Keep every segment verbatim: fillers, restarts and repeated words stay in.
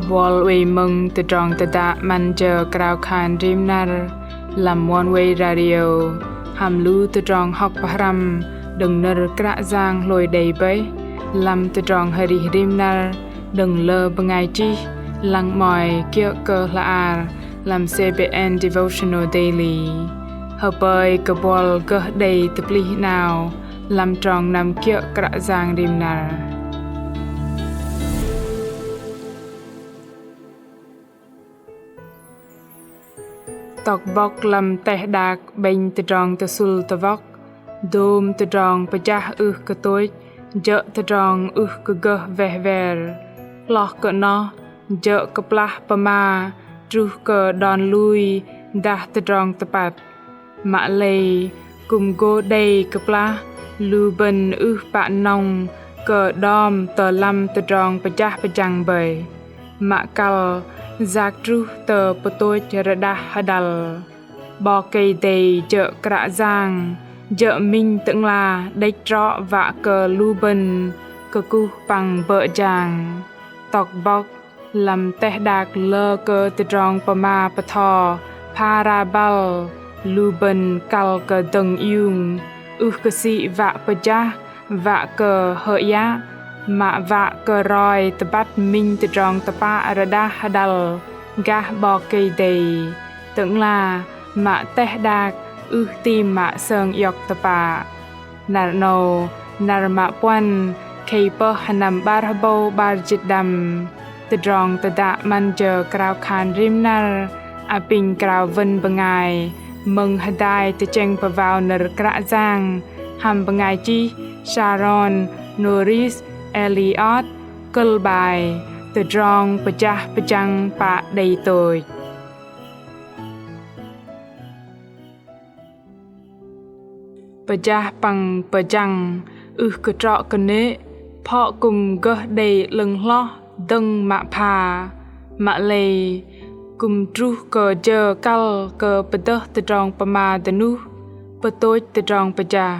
Buăl oei mơ̆ng tơdrong tơdă 'Măn jơ krao khan rim năr lăm Oneway Radio hăm lu tơdrong hŏk pơhrăm đơ̆ng nơ̆r Kră Yang hlôi đei bơih lăm tơdrong arih rim năr đơ̆ng lơ bơngai chih lăng 'mơ̆i kiơ̆ kơ hla ar lăm C B N Devotional Daily. Hơpơi kơ buăl gơh đei tơplih 'nao lăm trong năm kiơ̆ Kră Yang rim năr. Tŏk bŏk lăm teh đak 'bĕnh tơdrong tơsŭl tơwŏk, dôm tơdrong pơjah ưh kơ tôch, jơ̆ tơdrong ưh kơ gơh weh wer. Hloh kơ noh, jơ̆ kơplah pơma truh kơ đon lui dah tơdrong tơpăt. Mă lei kư̆m gô đei kơplah lu bơ̆n ưh pă nŏng kơ đom tơ lăm tơdrong pơjah pơjăng bơih. Mă kăl yak truh tơ pơtôch rơđah hơđăl. 'Bok Kei-Dei jơ̆ Kră Yang, jơ̆ minh Tơ'ngla đĕch trŏ wă kơ lu bơ̆n kơkuh păng bơ̆ jang. Tŏk bŏk lăm teh đak lơ kơ tơdrong pơma pơtho pha ra băl, lu bơ̆n kăl kơ dơ̆ng iung, ưh kơ sĭ wă pơjah, wă kơ hơiă, mă wă kơ roi tơbăt minh tơdrong tơpă rơđah hơđăl gah 'Bok Kei-Dei, Tơ'ngla mă teh đak ưh tim mă sơng iŏk tơpă. Năr 'nâu, năr mă puăn, khei pơh hơnăm 'bar hơbâu 'bar jĭt đăm. Tơdrong tơdă 'Măn jơ krao khan rim năr, apinh krao wơ̆n bơngai mơ̆ng hơdai tơchĕng pơwao nơ̆r Kră Yang hăm bơngai chih Sharon Norris Elliott, kơ̆l bai Tơdrong pơjah pơjăng pă đei tôch. Pơjah păng pơjăng ưh kơ trŏ kơnê̆, phŏ kư̆m gơh đei 'lơ̆ng hloh dơ̆ng mă pha. Mă lei kư̆m truh kơ jơ kăl kơ pơdơh tơdrong pơma dơnuh, pơtôch tơdrong pơjah.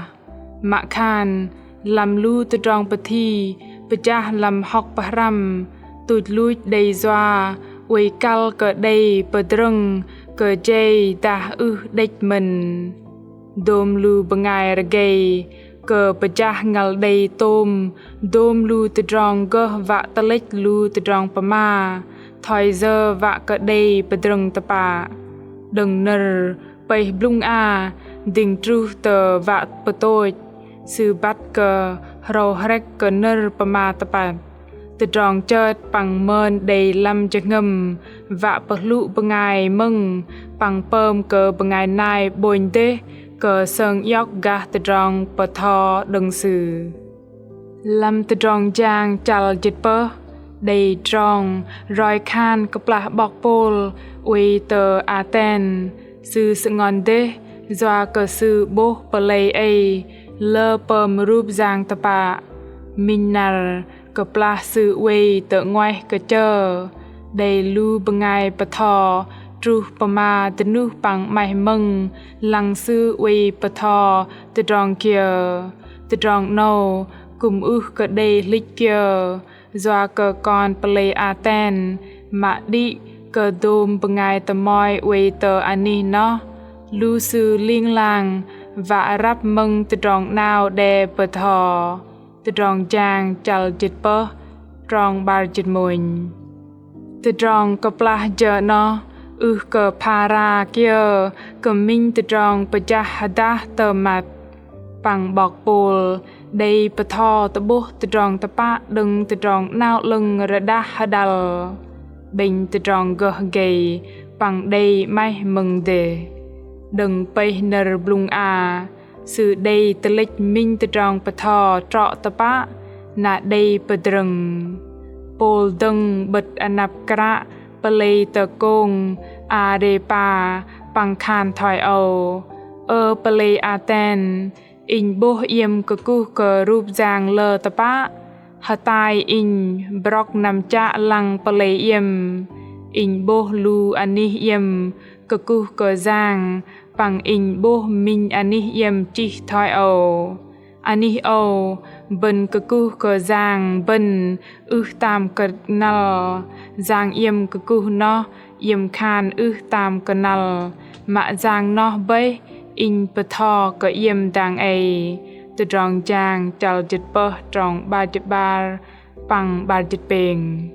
Mă khan lăm lu tơdrong pơthi pơjah lăm hŏk pơhrăm, tuch luch đei yua oei kăl kơ đei pơdrơ̆ng kơ jei dah ưh đĕch mơ̆n. Dôm lu bơngai rơgei kơ pơjah ngăl đei tôm dôm lu tơdrong gơh wă tơlĕch lu tơdrong pơma thoi yơ wă kơ đei pơdrơ̆ng tơpă. Đơ̆ng nơ̆r pơih blŭng a dĭng truh tơ wă pơtôch, sư băt kơ hrâu hrĕk kơ nơ̆r pơma tơpăt. Tơdrong chơt păng mơn đei lăm jơhngơ̆m wă pơhlŭ bơngai mơ̆ng păng pơm kơ bơngai nai 'bônh dêh kơ sơng iŏk gah tơdrong pơtho đơ̆ng sư. Lăm Tơdrong Jang chăl jĭt pơh, đei trong roi khan kơplah 'bok Pôl oei tơ Athen, sư sơngon dêh yua kơ sư 'bôh pơlei ei lơ pơm rup yang tơpă. Minh năr kơplah sư oei tơ 'nguaih kơchơ, đei lu bơngai pơtho truh pơma dơnuh păng 'maih mơ̆ng lăng sư oei pơtho tơdrong kiơ. Tơdrong 'nâu kư̆m ưh kơ đei hlĭch kiơ, yua kơ kon pơlei Athen mă đĭ kơ dôm bơngai tơmoi oei tơ anih noh, lu sư ling lang wă răp mơ̆ng tơdrong 'nao đe pơtho. Tơdrong Jang chăl jĭt pơh, trong 'bar jĭt mônh. Tơdrong kơplah jơ noh ưh kơ pha ra kiơ kơ minh tơdrong pơjah hơdah tơ măt. Păng 'bok Pôl đei pơtho tơ'bôh tơdrong tơpă đơ̆ng tơdrong 'nao 'lơ̆ng rơđah hơđăl. 'Bĕnh tơdrong gơh gei păng đei 'maih mơ̆ng dêh. Đơ̆ng pơih nơ̆r blŭng a, sư đei tơlĕch minh tơdrong pơtho trŏ tơpă, na đei pơdrơ̆ng. Pôl dơ̆ng 'bơ̆t anăp kră pơlei tơ kông Arêpa păng khan thoi âu: Ơ pơlei Athen, inh 'bôh iĕm kơkuh kơ rup yang lơ tơpă, hơtai inh brŏk năm chă lăng pơlei iĕm. Inh 'bôh lu anih iĕm kơkuh kơ yang, păng inh 'bôh minh anih iĕm chih thoi âu. Anih âu Bơ̆n kơkuh kơ Yang bơ̆n ưh tam kơnăl, Yang iĕm kơkuh noh iĕm khan ưh tam kơnăl, mă Yang noh bơih Inh bơtho kơ iĕm dang ei. Tơdrong Jang chăl jĭt pơh trong 'bar jĭt 'bar păng 'bar jĭt pêng.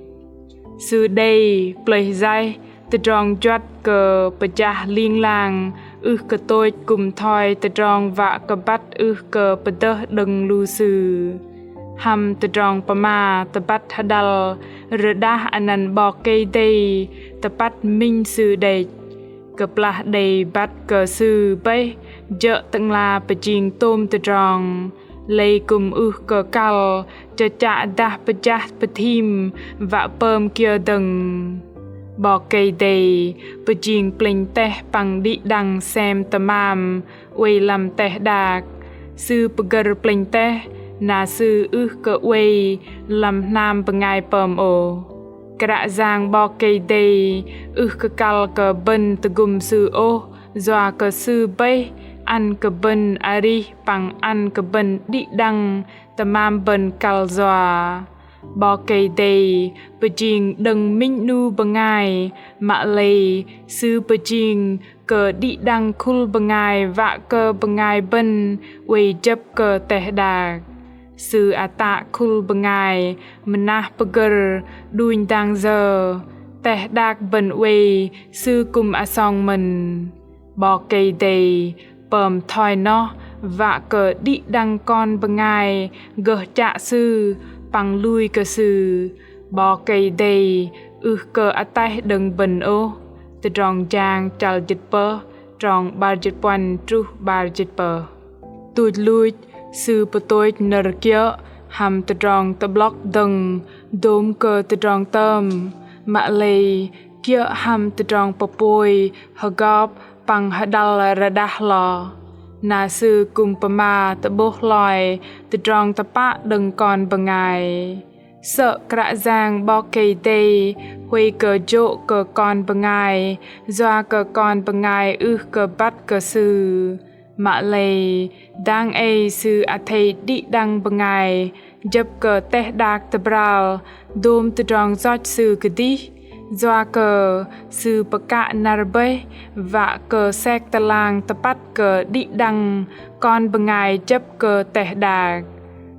Sư đei plơih yaih tơdrong juăt kơ pơjah ling lang, ưh kơ tôch kư̆m thoi tơdrong wă kơ băt ưh kơ pơdơh đơ̆ng lu sư. Hăm tơdrong pơma tơbăt hơđăl rơđah anăn 'Bok Kei-Dei tơpăt minh sư đĕch. Kơplah đei băt kơ sư bơih jơ̆ Tơ'ngla pơjing tôm tơdrong, lei kư̆m ưh kơ kăl chơchă dah pơjah pơthim wă pơm kiơ dơ̆ng. 'Bok Kei-Dei pơjing plĕnh teh păng đĭ đăng sem tơmam oei lăm teh đak. Sư pơgơ̆r plĕnh teh, na Sư ưh kơ oei lăm hnam bơngai pơm ôh. Kră Yang 'Bok Kei-Dei ưh kơ kăl kơ bơ̆n tơgŭm Sư ôh, yua kơ Sư bơih ăn kơ bơ̆n arih păng ăn kơ bơ̆n đĭ đăng tơmam bơ̆n kăl yua. 'Bok Kei-Dei pơjing đơ̆ng minh 'nu bơngai, mă lei Sư pơjing kơ đĭ đăng khul bơngai wă kơ bơngai bơ̆n oei jơ̆p kơ teh đak. Sư atak khul bơngai mơnah pơgơ̆r đunh dang yơ, teh đak bơ̆n oei Sư kư̆m asong mơ̆n. 'Bok Kei-Dei pơm thoi noh wă kơ đĭ đăng kon bơngai gơh chă Sư păng lui kơ Sư. 'Bok Kei-Dei ưh kơ ataih đơ̆ng bơ̆n ôh. Tơdrong Jang chăl jĭt pơh trong 'bar jĭt puăn truh 'bar jĭt pơh. Tuch luch Sư pơtôch nơ̆r kiơ̆ hăm tơdrong tơ'blŏk dơ̆ng dôm kơ tơdrong tơm, mă lei kiơ̆ hăm tơdrong pơpôi hơgop păng hơđăl rơđah hloh. Na Sư kư̆m pơma tơ'bôh hloi tơdrong tơpă đơ̆ng kon bơngai. Sơ̆ Kră Yang 'Bok Kei-Dei huay kơ jô̆ kơ kon bơngai, yua kơ kon bơngai ưh kơ băt kơ Sư. Mă lei dang ei Sư athei đĭ đăng bơngai jơ̆p kơ teh đak tơbral dôm tơdrong yoch Sư kơdih, yua kơ Sư pơkă năr bơih wă kơ sek tơlang tơpăt kơ đĭ đăng kon bơngai jơ̆p kơ teh đak.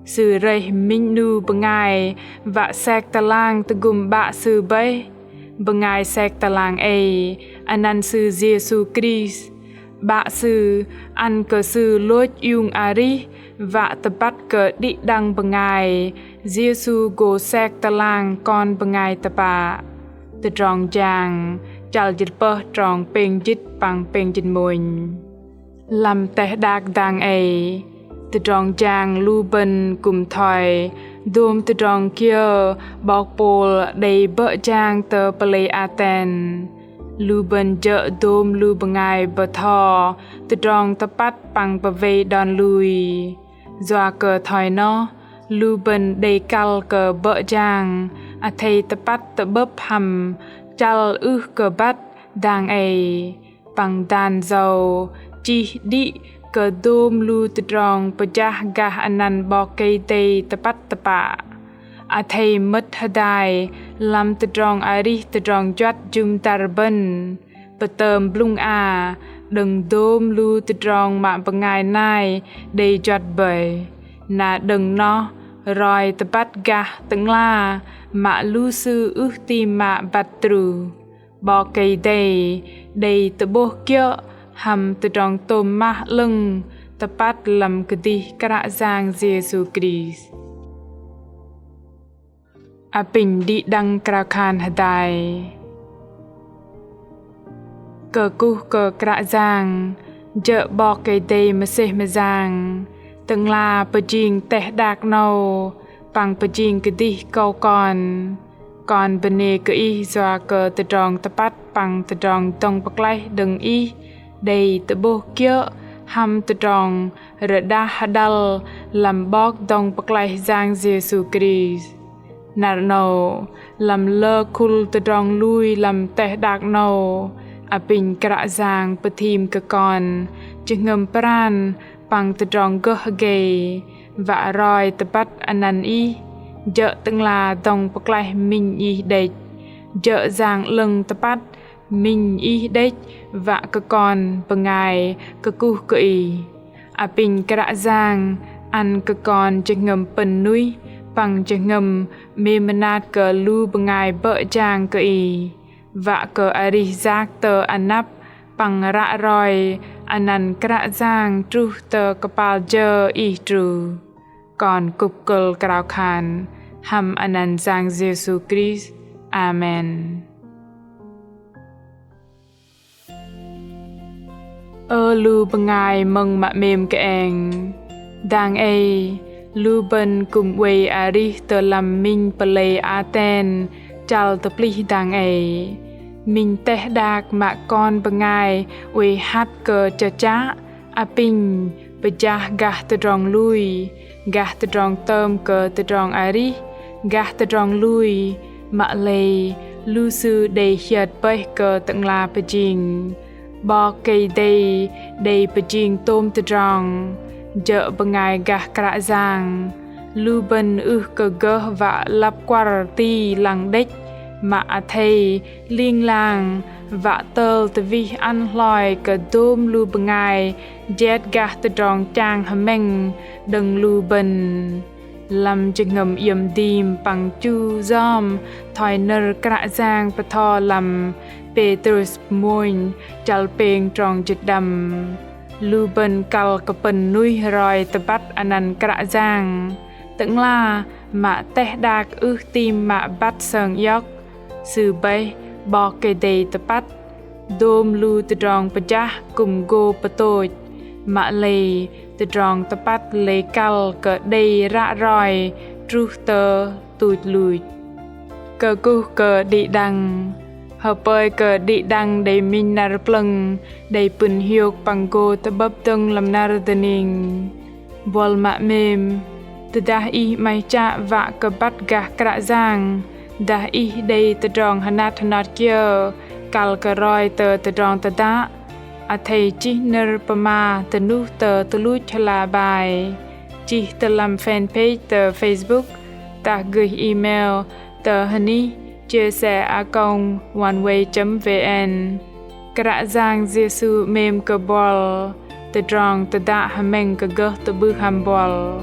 Sư rơih minh 'nu bơngai wă sek tơlang tơgŭm 'Bă Sư bơih. Bơngai sek tơlang ei anăn Sư Yêsu Krist. 'Bă Sư ăn kơ Sư lôch iung arih wă tơbăt kơ đĭ đăng bơngai Yêsu gô sek tơlang kon bơngai tơpă. Tơdrong Jang chăl jĭt pơh trong pêng jĭt păng pêng jĭt mônh. Lăm teh đak dang ei, tơdrong jang lu bơ̆n kư̆m thoi dôm tơdrong kiơ 'bok Pôl đei bơ̆ jang tơ pơlei Athen. Lu bơ̆n jơ̆ dôm lu bơngai bơtho tơdrong tơpăt păng pơwei đon lui. Yua kơ thoi noh, lu bơ̆n đei kăl kơ bơ̆ jang athei tơpăt tơ'bơ̆p hăm chăl ưh kơ băt dang ei. Păng dan yâu chih đĭ kơ dôm lu tơdrong pơjah gah anăn 'Bok Kei-Dei tơpăt tơpă. Athei mơ̆t hơdai lăm tơdrong arih tơdrong juăt jŭm dăr bơ̆n. Pơtơm blŭng a đơ̆ng dôm lu tơdrong mă bơngai nai đei juăt bơih. Na đơ̆ng noh roi tơbăt gah Tơ'ngla mă lu sư ưh ti mă băt truh. 'Bok Kei-Dei đei tơ'bôh kiơ̆ hăm tơdrong tôm mah 'lơ̆ng tơpăt lăm kơdih Kră Yang Yêsu Krist. Apinh đĭ đăng krao khan hơdai. Kơkuh kơ Kră Yang, jơ̆ 'Bok Kei-Dei mơsêh mơyang, Tơ'ngla pơjing teh đak 'nâu, păng pơjing kơdih akâu kon. Kon bơnê kơ Ih yua kơ tơdrong tơpăt păng tơdrong dŏng pơklaih đơ̆ng Ih đei tơ'bôh kiơ̆ hăm tơdrong rơđah hơđăl lăm 'Bok dŏng pơklaih Yang Yêsu Krist. Năr 'nâu, lăm lơ khul tơdrong lui lăm teh đak 'nâu, apinh Kră Yang pơthim kơ kon jơhngơ̆m pran păng tơdrong gơh hơgei. wă roi tơbăt anăn Ih, jơ̆ Tơ'ngla dŏng pơklaih minh Ih đĕch, jơ̆ Yang 'Lơ̆ng tơpăt minh Ih đĕch, wă kơ kon bơngai kơkuh kơ Ih. Apinh Kră Yang ăn kơ kon jơhngơ̆m pơ̆n nuih păng jơhngơ̆m 'mêm mơnat kơ lu bơngai bơ̆ jang kơ Ih, wă kơ arih yak tơ anăp păng ră roi anăn Kră Yang truh tơ kơpal jơ Ih truh. Kon kŭp kơ̆l krao khan hăm anăn Yang Yêsu Krist. Amen. Ơ lu bơngai mơ̆ng mă 'mêm kơeng. Dang ei, lu bơ̆n kư̆m oei arih tơ lăm minh pơlei Athen chăl tơplih dang ei. Minh teh đak mă kon bơngai oei hăt kơ chơchă, apinh pơjah gah tơdrong lui, gah tơdrong tơm kơ tơdrong arih, gah tơdrong lui, mă lei lu sư đei hiơt bơih kơ Tơ'ngla pơjing. 'Bok Kei-Dei đei pơjing tôm tơdrong, jơ̆ bơngai gah Kră Yang. Lu bơ̆n ưh kơ gơh wă lăp kuăr ti lăng đĕch, mă athei ling lang wă tơl tơwih ăn hloi kơ dôm lu bơngai jet gah tơdrong chang hơmĕng đơ̆ng lu bơ̆n. Lăm jơhngơ̆m iĕm dim păng chu yom thoi nơ̆r Kră Yang bơtho lăm Pêtrôs mônh chăl pêng trong jĭt đăm. Lu bơ̆n kăl kơ pơ̆n nuih roi tơbăt anăn Kră Yang. Tơ'ngla mă teh đak ưh tim mă băt sơng iŏk. Sư bơih 'Bok Kei-Dei tơpăt. Dôm lu tơdrong pơjah kư̆m gô pơtôch. Mă lei tơdrong tơpăt lei kăl kơ đei ră roi truh tơ tuch luch. Kơkuh kơ đĭ đăng. Hơpơi kơ đĭ đăng đei minh năr plơ̆ng đei pŭn hiôk păng gô tơ'bơ̆p dơ̆ng lăm năr dơning. Buăl mă 'mêm, tơdah ih 'maih chă wă kơ băt gah Kră Yang, dah ih đei tơdrong hơnat hơnot kiơ kăl kơ roi tơ tơdrong tơdă, athei chih nơ̆r pơma tơnuh tơ tơluch hla bơar. Chih tơ lăm fanpage tơ Facebook, dah gơih email tơ hơnih chia sẻ a còng oneway chấm vn. Kră Yang Yêsu 'mêm kơ buăl. Tơdrong tơdă hơmĕng kơ gơh tơ'bưh hăm buăl.